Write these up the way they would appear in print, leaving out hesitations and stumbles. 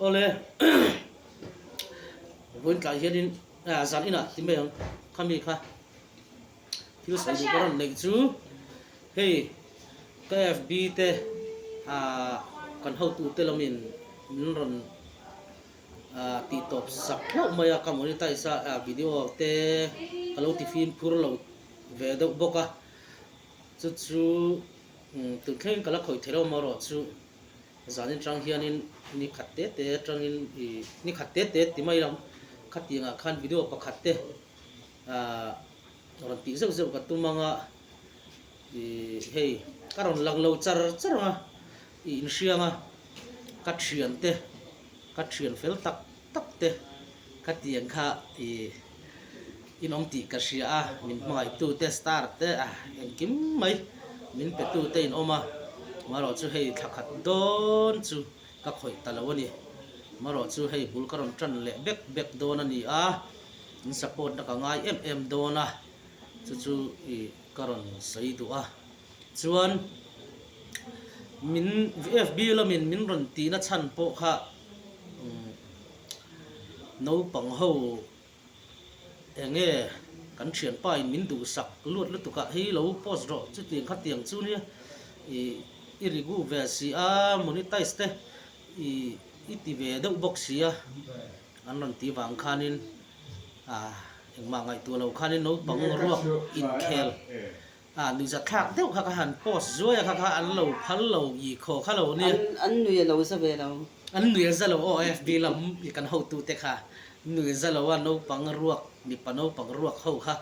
Awle vawiin tlai hianin zan inah ti mai ang khami kha thil sawi duh ka rawn neih chu hei ka FB te ah kan hotute lamin min rawn ah tih tawp sak hlauh mai a ka monetize a video te ka lo ti fimkhur lo ve deuh bawk a chu chu tun thlengin ka la khawih thei lo amaherawh chu. Zanin tang hianin ni khat te te atangin ih ni khat te te ti mai lam khatiangah khan video pakhat te ah rawn tih zeuh zeuh ka tum ang a ih hei ka rawn lang lo char char ang a ih inhriang a ka thian te ka thian fel tak tak te khatiang kha ih. Inawm tih ka hria a, min hmangaihtu te, star te a engkim mai min petu te in awm a, marawh chu hei thla khat dawn chu ka khawih ta lo a ni. Marawh chu hei bul ka rawn tan leh bek bek dawn a ni a, in support na ka ngai em em dawn a, chu chu i ka rawn sawi duh a. Chuan min FB lamin min rawn tihna chhan pawh kha naupang ho Eng nge kan thianpa in min duhsak luat lutuk ah hei lo post rawh chutiang khatiang chu nia ih i rigu ve si a monetize te ih i ti ve deuh bawk si a an rawn ti vang khanin ah engmah ngaihtuah lo khanin naupang ruak inkhel A nuihza thlak deuh kha ka han post zuai a kha kha an lo phal lo i khaw kha lo nia. An nui a lo za ve lo. An nui a za lo aw FB lam i kan hotu te kha nui a za lo a naupang ruak mipa naupang ruak ho kha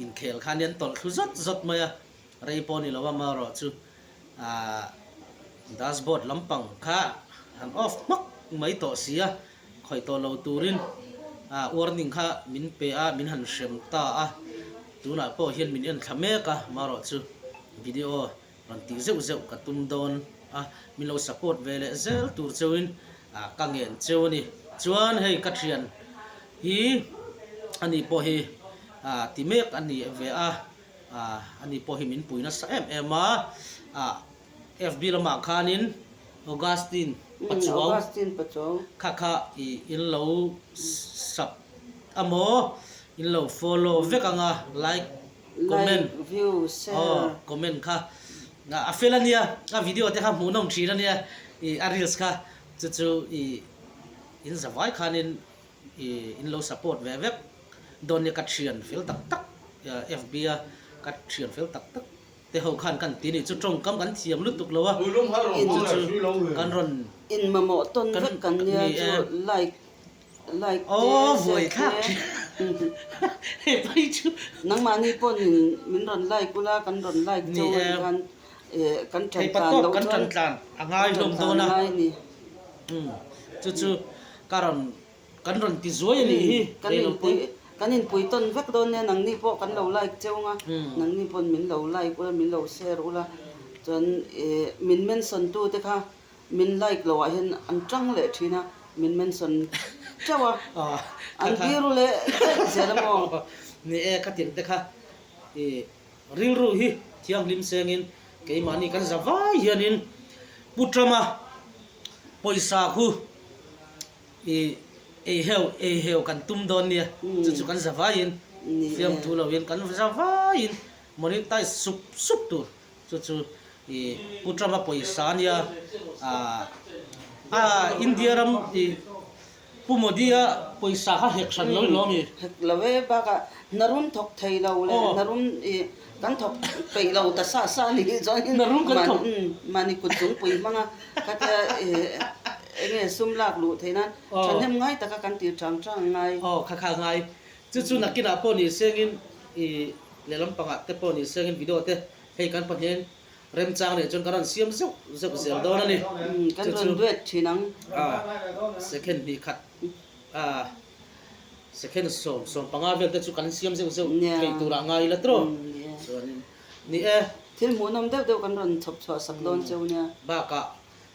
inkhel kha nia an tawlh thlu zawt zawt mai a rei pawh ni lo a marawh chu ah dashboard lampang kha an off hmak mai tawh si a khawih tawh lo turin ah warning kha min pe a min han hrem ta a. Tunah pawh hian min en thla mek a, marawh chu video rawn tih zeuh zeuh ka tum dawn a, min lo support ve leh zel tur cheuhin ka ngen cheu a ni. Chuan hei ka thian hi ani pawh hi ti mek a ni ve a, ani pawh hi min pui nasa em em a, FB lamah khanin Augustine Pachuau kha kha i in lo sub a maw in lo follow vek ang a like comment aw comment kha a fel a nia a video te kha hmuhnawm thin a nia i a reels kha chu chu i in zavai khanin i in lo support ve vek dawn nia ka thian fel tak tak FB a ka thian fel tak tak. Te ho khan kan ti nih chu tawngkam kan thiam lutuk lo a, chu chu kan rawn In mamawh tawn vek kan nia chu like like te share te nangmahni pawn min rawn like ula kan rawn like chauh a nih khan kan tan tlan loh chuan kan tan tlan a ngai ni chu chu ka rawn Kan rawn ti zuai a nih hi. Kan inpui kan inpui tawn vek dawn nia nangni pawh kan lo like cheu ang a, nangni pawn min lo like ula min lo share ula chuan ih min mention tu te kha min like loh ah hian an tang leh thin a min mention teuh a an biru leh daih zel a maw. Ni e khatiang te kha ih rilru hi thianghlim sengin keimahni kan za vai hianin Pu Trump-a pawisa khu I ei heu ei heu kan tum dawn nia, chu chu kan za vaiin fiamthu loin kan za vaiin monetize sup sup tur chu chu i Pu Trump-a pawisa nia ah ah India ram i Pu Modi-a pawisa kha hek hran lo lawm i. Hek lo e bakah hna rum thawk thei lo leh hna rum i kan thawk peih lo ta sa sa ni chuan hna rum kan thawk mahni kut zungpui hmanga khatia i Enge sum lak luh theih nan thahnem ngai taka kan tir chang chang ngai. Aw kha kha ngai. Chu chu nakinah pawh ni sengin i lehlam pangah te pawh ni sengin video te hei kan pahnihin remchang nih chuan kan rawn siam zeuh zeuh zel dawn a ni. Kan rawn duet thin ang. Second hnih khat second 15 vel te chu kan siam zeuh zeuh thei turah ngai ila tiraw. Chuanin ni e. Thil hmuhnawm deuh deuh kan rawn chhawp chhuah sak dawn cheu nia. Bakah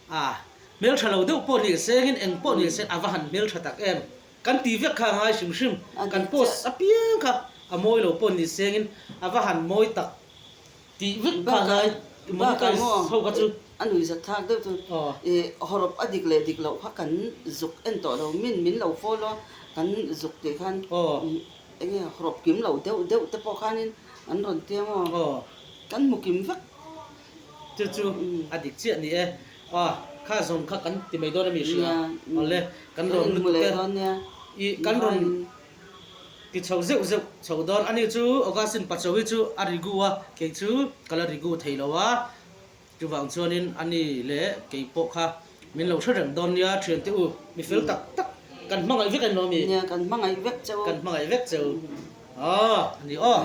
A, hmeltha lo deuh pawh ni sengin eng pawh ni seng a va han hmeltha tak em? Kan ti vek kha a ngai hrim hrim, kan post apiang kha a mawi lo pawh ni sengin a va han mawi tak tih vek kha a ngai, monetize ho kha chu. A nuihzat thlak deuh chu i hawrawp a dik leh dik loh kha kan zuk en tawh lo, min min lo follow a kan zuk tih khan eng nge hawrawp kim lo deuh deuh te pawh khanin an rawn tia maw? Kan hmu kim vek. Chu chu a dik chiah ni e. Aw kha zawng kha kan ti mai dawn a mi hria? Awle kan rawn lutuk e. I kan rawn ti chho zeuh zeuh chho dawn. Ani chu Augustine Pachawi chu a rigu a, kei chu ka la rigu thei lo a. Chuvang chuanin a ni leh kei pawh kha min lo hre reng dawn nia thiante u, mi fel tak tak kan hmangaih vek a ni lo mi? Nia, kan hmangaih vek che u. Kan hmangaih vek che u. Aw, a ni aw.